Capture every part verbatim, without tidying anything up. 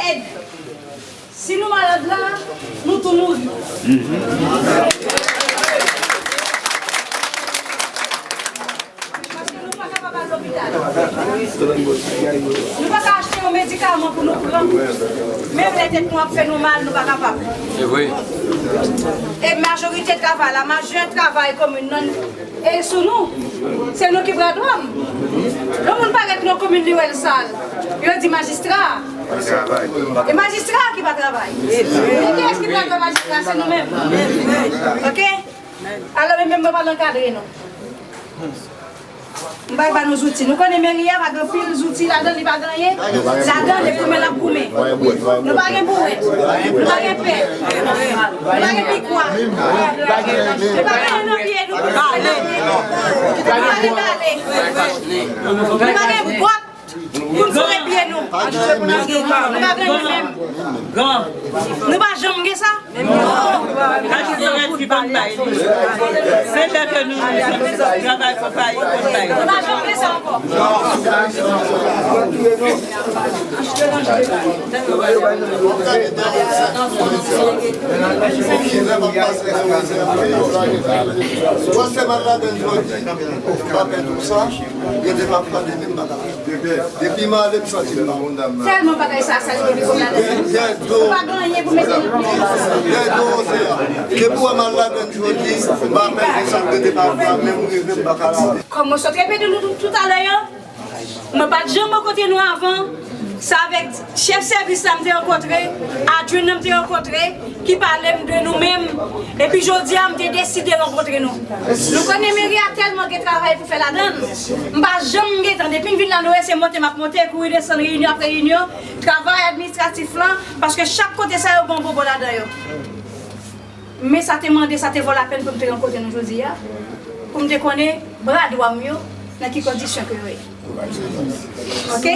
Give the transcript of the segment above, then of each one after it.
Èd. Si nou malad la, nou tou mouri. Paske nou pa kapab al lopital. Nou pa ka achte yon medikaman pou nou pran. Menm lè tèt nou ap fè nou mal, nou pa kapab. Se vre. E majorite travay la, majè travay komin nan, e sou nou. Se nou ki bra dwòt. Yon moun parèt nan komin li wè l sal. Yo di majistra. E majistra ki pa travay. E kiyès ki pral fè majistra? Se nou menm. Oke? Alò, men menm mwen pral ankadre nou. M pral ba nou zouti. Nou konnen meri a pa gen anpil zouti ladan, li pa gen anyen. Ladan, e goumen l ap goumen. Nou pa gen bouwèt. Nou pa gen pèl. Nou pa gen pikwa. Nou pa gen anyen nan pye nou pou nou pale. Nou pa gen bale. Nou pa gen bòt. Pou n foure pye nou. Nou pa gen anyen menm. Nou pa janm gen sa. Kantite rèd ki konn bay li. Se lè ke nou travay pou bay, konn bay. Nou pa janm gen sa ankò. Ou panse m al ladan jodi, m pa pè tou sa, gen de m ap pale, men m pa ka. Depi m ale, m santi m pa bon. Tèlman bagay sa, sa li te vin konn ladan. Ou pa gen anyen pou mete nan pye. Depi w wè m al ladan jodi, m pa pè de sa m te pa fè, menm rive m pa ka lave. Kòm mwen sot repete nou tout, tout talè an, mwen pa t janm rankontre nou avan. Se avèk chèf sèvis la m te rankontre, adjwen nan m te rankontre, ki pale m de nou menm. Epi jodi a, m te deside rankontre nou. Nou konnen meri a tèlman gen travay pou fè ladan l. M pa janm gen tan. Depi m vin la, nou wè se monte m ap monte, kouri desann, reyinyon apre reyinyon. Travay administratif lan, paske chak kote sa yo gen yon bobo ladan yo. Men sa te mande, sa te vo lapèn pou m te rankontre nou jodi a, pou m te konnen bra dwa m yo, nan ki kondisyon ke yo ye. Oke?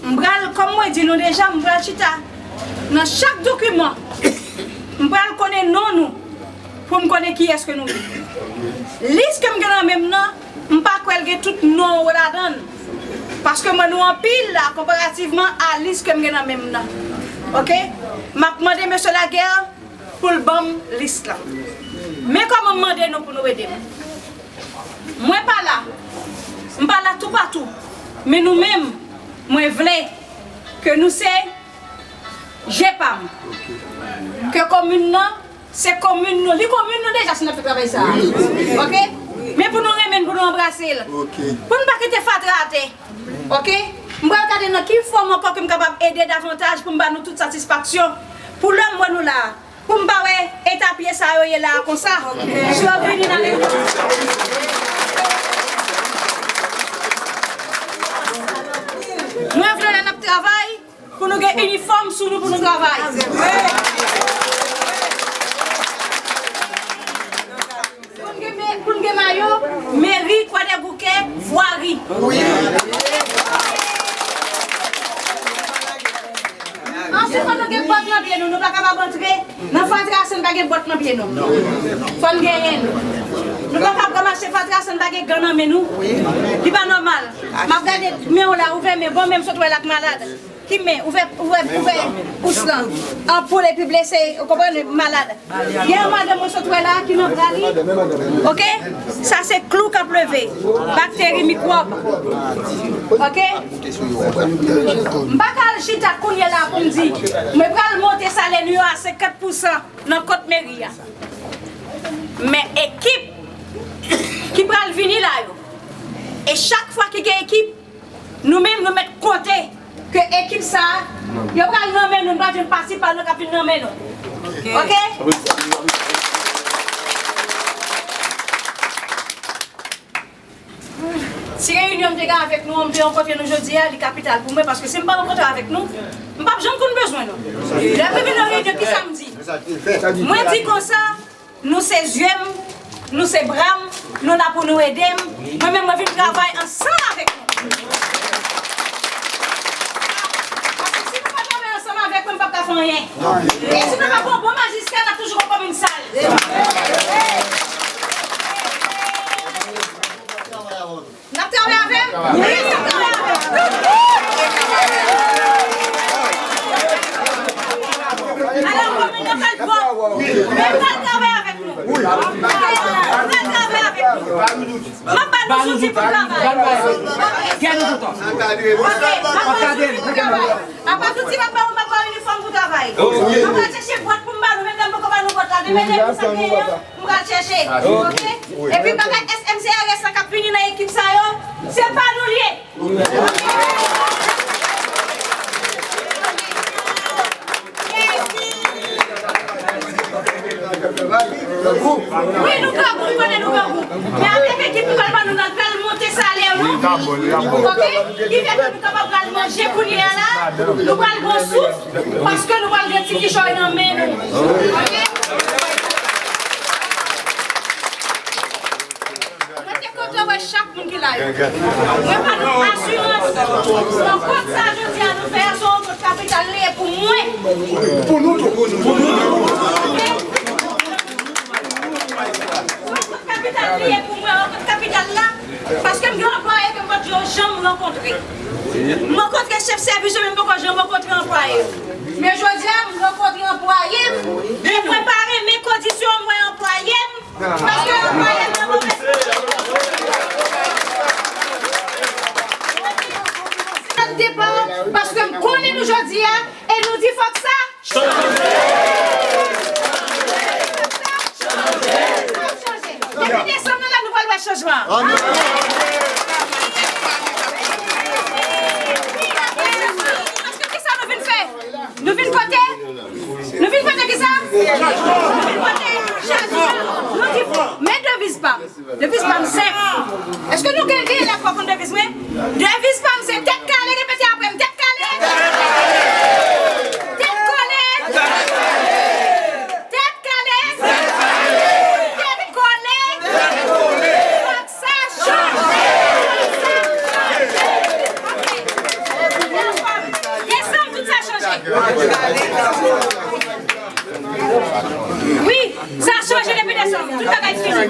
M pral, kòm mwen di nou deja, m pral chita nan chak dokiman. M pral konnen non nou pou m konnen kiyès ke nou ye. Lis ke m gen nan men m nan, m pa kwè l gen tout non ou ladan l. Paske m wè nou anpil la, konparativman a lis ke m gen nan men m nan. Oke? M ap mande mesye Laguerre pou l ban m lis lan. Men kòman m mande nou pou nou ede m. Mwen pa la. M pa la toupatou. Men nou menm, mwen vle ke nou se je pa m. Ke komin nan, se komin nou. Li komin nou deja si n ap fè travay sa a. Oke? Men pou nou renmen l, pou nou anbrase l. Pou n pa kite fatra atè. Oke? M pral gade nan ki fòm ankò ke m kapab ede davantaj pou m ba nou tout satisfaksyon. Pou lè m wè nou la a, pou m pa wè eta pye sa yo ye la a konsa. Si yo vini nan legliz. Mwen vle lè n ap travay, pou nou gen inifòm sou nou pou nou travay. Pou n gen me-, pou n gen mayo, meri, Kwadèboukè, vwari. Answit, fò nou gen bòt nan pye nou, nou pa kapab antre nan fatra san n pa gen bòt nan pye nou. Fò n genyen l. Nou pa kapab ranmase fatra san n pa gen gan nan men nou. Li pa nòmal. M ap gade men w la, ouvè men, bon, men m sot wè l ak malad. Ki men, ouvè, ouvè, ouvè ous lan. Anpoul epi blese, ou konprann, malad. Gen yon madanm mwen sot wè la ki nan bra li. Oke? Sa se klou k ap leve. Bakteri, mikwòb. Oke? M pa ka al chita kounye la pou m di, mwen pral monte salè nou yo a senkant pousan nan kont meri a. Men ekip ki pral vini la yo, e chak fwa ki gen ekip, nou menm, nou mèt konte ke ekip sa a, yo pral nan men nou, nou pa jwenn pati pa nou k ap vin nan men nou. Oke? Ti reyinyon m te gen avèk nou an, m te rankontre nou jodi a, li kapital pou mwen, paske si m pa rankontre avèk nou, m p ap janm konn bezwen nou. Lè m vin nan reyinyon, kisa m di? Mwen di konsa, nou se zye m, nou se bra m, nou la pou nou ede m. Mwen menm, mwen vin travay ansanm avèk nou. Paske si nou pa travay ansanm avèk mwen, m p ap ka fè anyen. E si nou pa pran bon majistra, n ap toujou gon komin sal. N ap travay avè m? Wi, n ap travay avè m. Travay. Gade nou toutan. Ok, m ap ba nou tout travay. Apa tout ti m ap ba nou, m ap ba nou inifòm pou travay. Ok. M ap al chèche bwat pou m ba nou, menm lè m poko ba nou bwat la. Demen lè m sa genyen, m pral chèche. Ok? Epi bagay S M C R S la k ap vini nan ekip sa yo, se pa nou l ye. Wi, nou grangou, m konnen nou grangou. Men avèk ekip nou pral ban nou nan, pral monte salè nou. Ok? Ki fè ke nou kapab pral manje kounye a la. Nou pral gon souf, paske nou pral gen ti kichòy nan men nou. Ok? Mwen te kontan wè chak moun ki la yo. Mwen ba nou asirans. Rankont sa jodi a nou fè a, se yon rankont kapital li ye pou mwen. Pou nou tou. Rankont kapital li ye pou mwen, rankont kapital la. Paske m gen anplwaye ke m pa t janm rankontre. M rankontre chèf sèvis yo, men m poko janm rankontre anplwaye. Men jodi a, m rankontre anplwaye m. E mwen pa renmen kondisyon m wè anplwaye m. Paske anplwaye m nan move kondisyon. Se nan depa, paske m konnen nou jodi a, e nou di fòk sa chanje. Depi desanm nan la, nou pral wè chanjman. Paske kisa nou vin fè? Nou vin pote? Nou vin pote kisa? Nou vin pote chanjman. Nou di, men deviz pa m. Deviz pa m senp. Èske nou gen, gen lè pou konn deviz mwen? Deviz pa m se tèt kale, repete apre m, tèt kale. Tèt kole. Tèt kale. Tèt kole. Fòk sa chanje. Fòk sa chanje. Ok. Desanm, tout sa chanje. Wi, sa chanje depi desanm. Tout bagay fini.